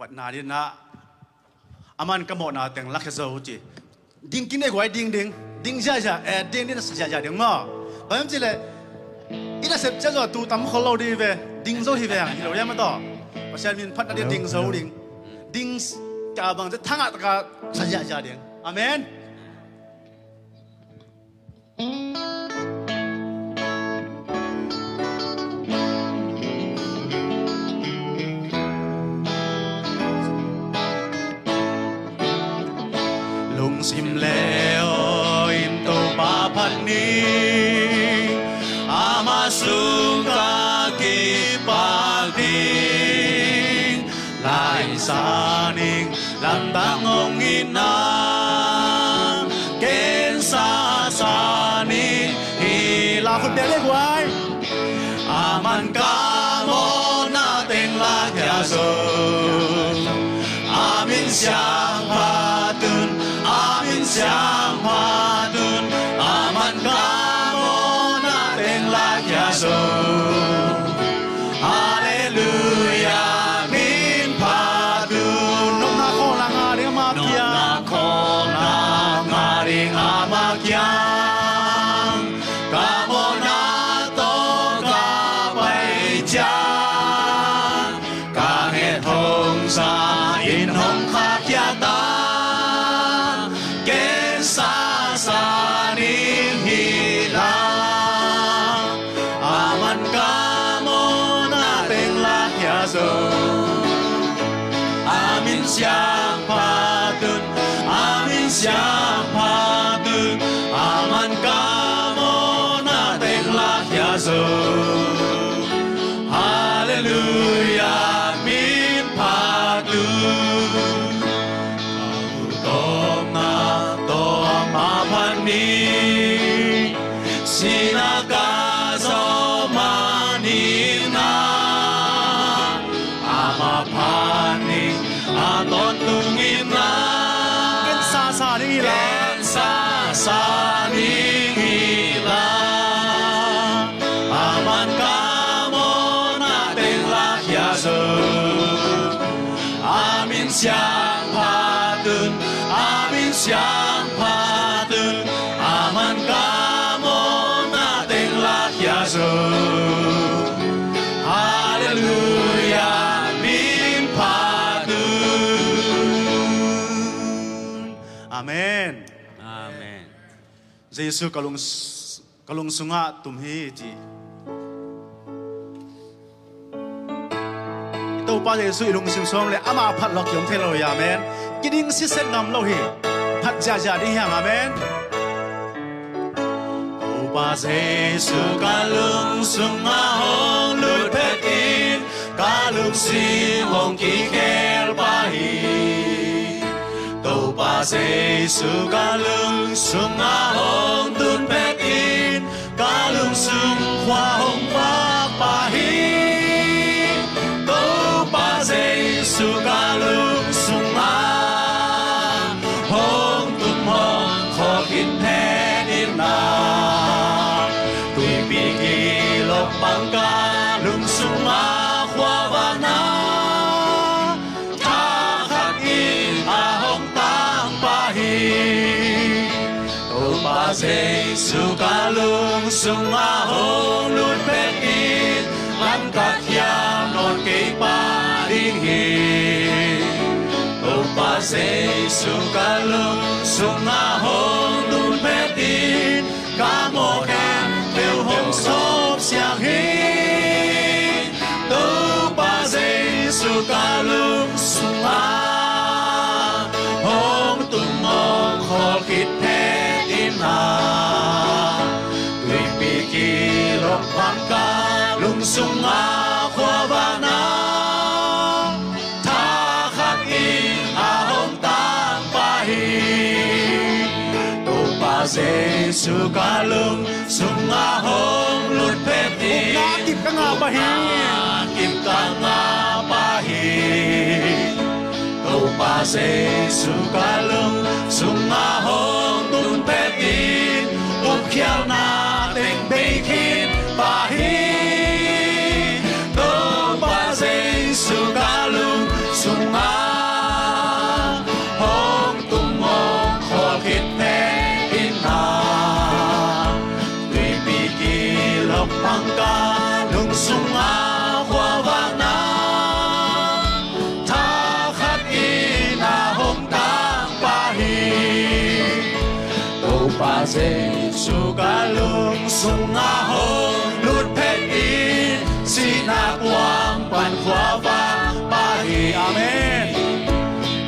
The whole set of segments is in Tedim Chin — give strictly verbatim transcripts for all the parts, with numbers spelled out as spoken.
Patna ding ah, aman ka mawhna teng lakhia zo ci. Ding kik ni guai, ding ding. Ding ziahziah, eh, ding ding sa ziahziah ding maw. Bang hiam cih leh i nasep ciang zong tu tam khol lo ding hi ve. Ding zo hi ve hang, hi lo hiam a tawh. Pasian min phatna ding ding zo ding. Ding s-, ka bang ciang thangah taka sa ziahziah ding. Amen. Lungsim le aw in Topa phat ni, ama sung ka kipak ding. Laisa ning lamdang hong itna, ken sasa ning hi la. Khut beng le guai. Aman ka mawhna teng lakhia zo. A min siangphat un, a min siangphat un, aman ka mawhna teng lakhia zo. Halleluiah, min phat un. Nopna khawlna ngah ding ama kiang. Nopna khawlna ngah ding ama kiang. Ka mawhna tawh ka pai ciang, ka nget hong za in hong khahkhia ta. Ken sasa ning hi la, aman ka mawhna teng lakhia zo. A min siangphat un, a min siangphat un, aman ka mawhna teng lakhia zo. Halleluiah, min phat un. Tawmna tawm a phat ni, sinah ka zawh man itna, ama phat ni, a tawntung itna. Ken sasa ning hi la. Ken sasa ning hi la, aman ka mawhna teng lakhia zo. A min siangphat un, a min siangphat un, aman ka mawhna teng lakhia zo. Halleluiah, min phat un. Amen. Amen. Jesu ka lung, ka lung sungah tum hi ci. I Topa Jesu i lungsim sung le ama phat lo kiom thei lo hi. Amen. Kiding siset ngam lo hi. Phat ziahziah ding hi hang. Amen. Topa Jesu ka lung sungah hong lut phet in, ka lungsim hong kikhel pah hi. Topa Jesu ka lung sungah hong tun phet in, ka lungsung khua hong vak pah hi. Topa Jesu ka lung sungah hong tum hong khawl khit phet in ah, tuipi kilawm bang ka lungsung a khua vak na, thakhat in a hong tang pah hi. Topa Jesu ka lungsung a hong lut phet in, lamkhat hiam nawn kei pah ding hi. Topa Jesu ka lungsung a hong lut phet in, ka mawh khempeuh hong sawp siang hi. Topa Jesu ka lungsung a hong tum hong khawl khit phet in ah, tuipi kilawm bang ka lungsung a khua vak na, thakhat in a hong tang pah hi. Topa Jesu ka lungsung a hong lut phet in, upna kip ka ngah pah hi. Upna kip ka ngah pah hi. Topa Jesu ka lungsung a hong tun phet in, upkhialna teng bei khit pah hi. Topa Jesu ka lungsung a sungah khuavakna thakhatin a hong tangpah hi. Topa Jesu ka lungsungah hong lut phetin, sihna kuang pan khuavak pah hi. Amen.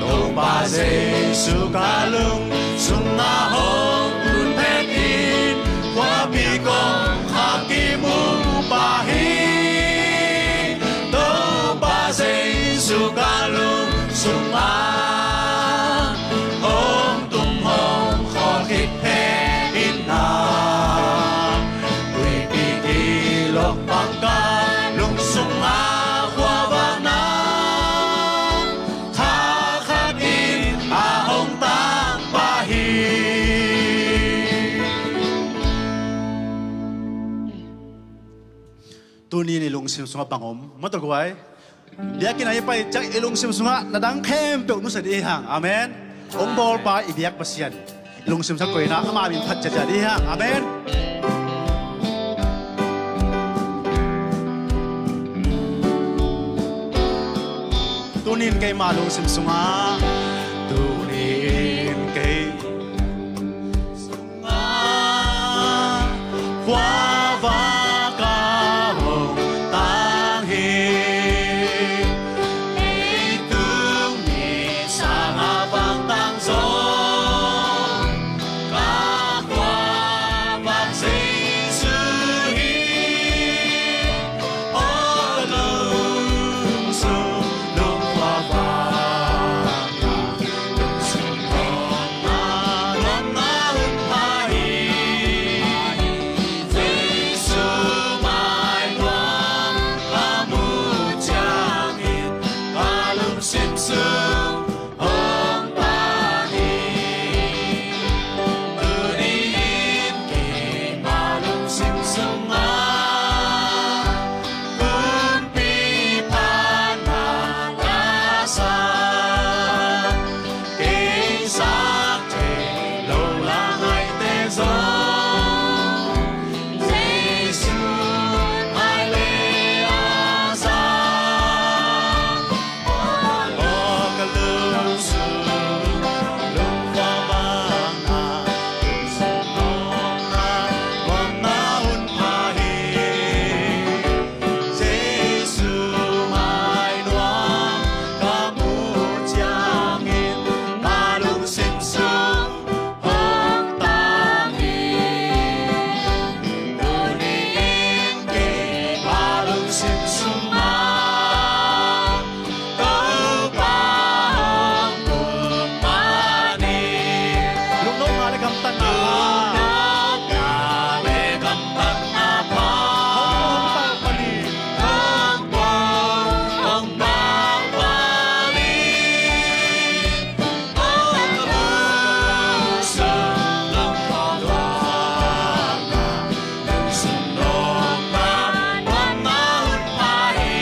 Topa Jesu ka lungsungah hong lut phetin, khuapi kongkhak kimu pah hi. Topa Jesu ka lungsungah hong tung hong khawl khit phetin, tuipi kilawk bang ka lungsungah khuavakna thakhatin a hong tangpah hi. Tuni-in i lungsim sungah bang om? Mawtaw guai. Biakinn ah i pai ciang i lungsim sungah na dang khempeuh nusia dih hang. Amen. Hong bawlpa i biak Pasian i lungsim sungah koihna ama min phat ciatciat dih hang. Amen. Tuni-in keima lungsim sungah, tuni-in kei sungah khuavak a hong tang hi. Leitung mi sangah vangtang zong ka khuavak Jesu hi. Aw ka lungsung, lungkhuavak Kumpi phat na ka sa, kei sak thei lo la ngaite zong, Jesu mai le a sa. Aw ka lungsung, lungkhuavak na, lungsim nopna, nuamna hun pha hi. Jesu mai nuam ka muh ciangin ka lungsim sung hong tang hi. Tuni-in keima lungsim sungah Topa hong tung mah ni. Lungnopna le gamtatna pha. Lungnopna le gamtatna pha. Hong pau, hong pau mah ni. Hong pau, hong pau mah ni. Aw ka lungsung, lungkhuavak na, lungsim nopna, nuamna hun pha hi.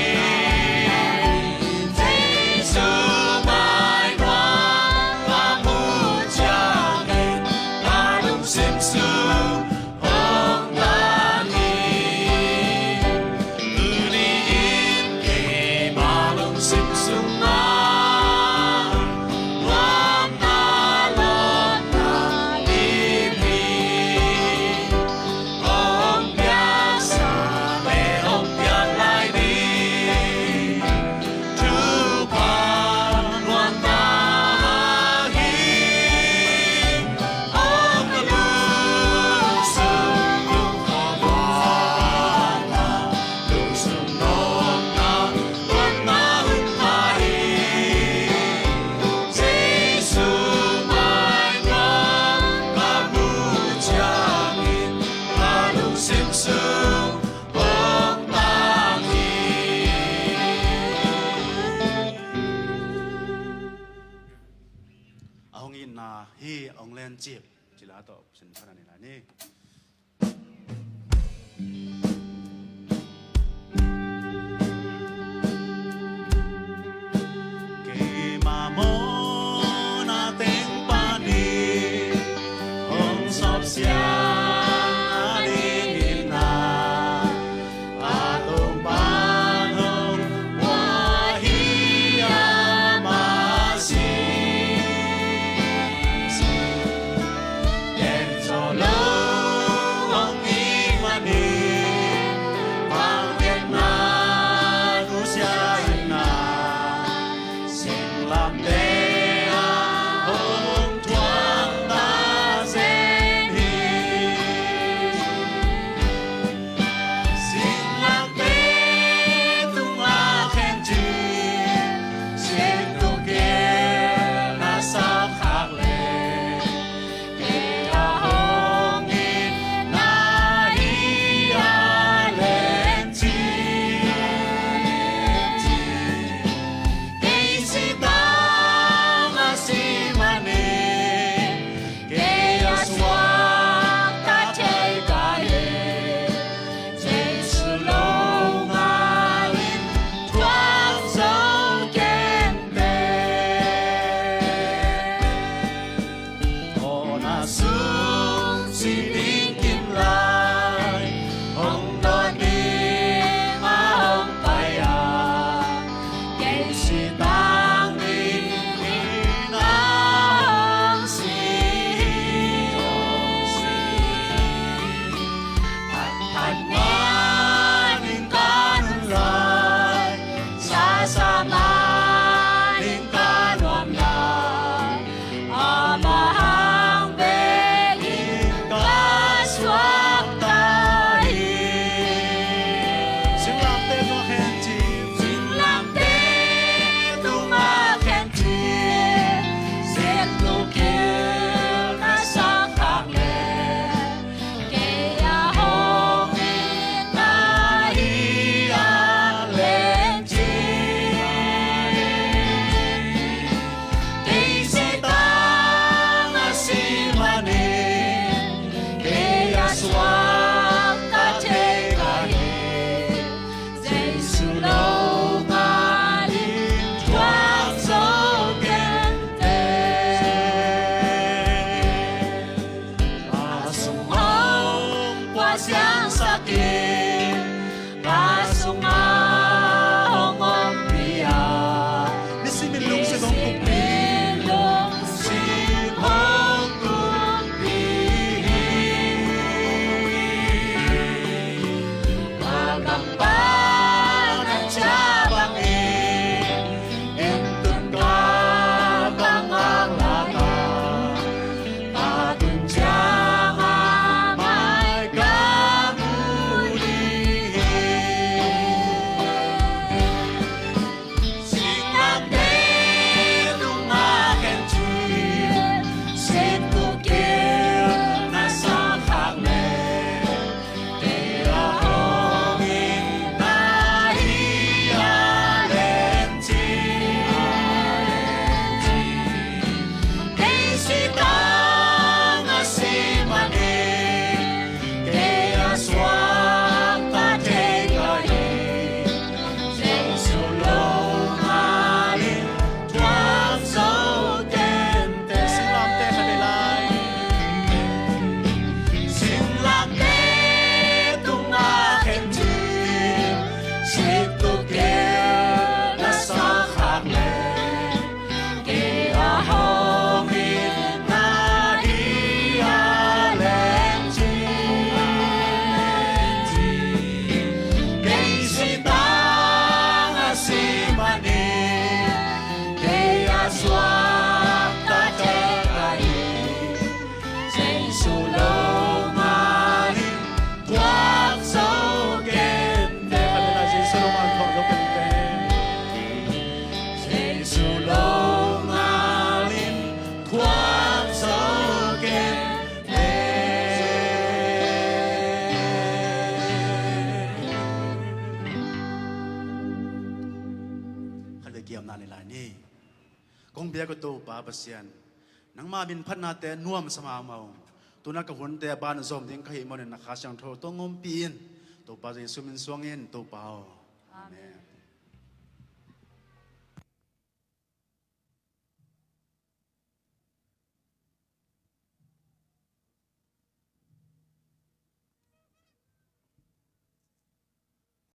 Jesu mai nuam ka muh ciangin ka lungsim sung hong tang hi. Tuni-in keima lungsim sungah nuamna lawpna lim hi. Hong piaksa le hong piak lai ding thupha nuamna hi. Aw ka lungsung, lungkhuavak na, lungsim nopna, nuamna hun pha hi. Jesu mai nuam ka muh ciangin ka lungsim sung hong tang hi. A hong itna hi, a hong lencip cila tawh sin phan a ni lai ni. Keima mawhna teng panin hong sawpsiang a ding itna, a tong Lamte ah hong thuak ta zen hi. Singlamteh tungah khen cin, singlamteh na sak khak leh, kei a hong itna hi a len cin. Kei citang a si manin, kei a suakta thei ka hi. Jesu lo ngalin thuak zo kei inteh. Tawna sung si ding kim lai, hong dawn ding a hong pai a, kei citang ding in a hong si hi. Phat phat manin ka nun lai, sa sa manin ka nuam lai, a bang hang bek in ka suakta hi. Singlamteh tungah khen cin, singlamteh tungah khen cin, singlamteh na sak khak leh, kei a hong itna hi a len cin. Kei citang a si manin, kei a suakta thei ka hi. Jesu lo ngalin thuak zo kei inteh. Ka sung hong pua siangsak in, ka sungah hong ompih a, nisimin lungsim hong kumpih, nisimin lungsim hong kumpih hi. Ka gampa na ciah bangin, inn tun ka ka ngak lak a, ka tun ciang a mai ka mu ding hi. Singlamteh tungah khen cin, singlamteh na sak khak leh, kei a hong itna hi a len cin. Kei citang a si manin, kei a suakta thei ka hi. Jesu lo ngalin thuak zo kei inteh. Singlamteh khat lai. Singlamteh tungah khen cin, singlamteh na sak khak leh, kei a hong itna hi a len cin. Kei citang a si manin, kei a suakta thei ka hi. Jesu lo ngalin thuak zo kei inteh. Jesu lo ngalin thuak zo kei inteh. Jesu lo ngalin thuak zo kei inteh. Khatvei kiamna nei lai ni. Kong biak uh Topa Pasian, nangma min phatnate nuamsa mahmah ung. Tu-in ka hunte a ban zawm ding ka hih manin na Kha Siangtho tawh hong ompih in. Topa Jesu min suangin Topa aw. Amen.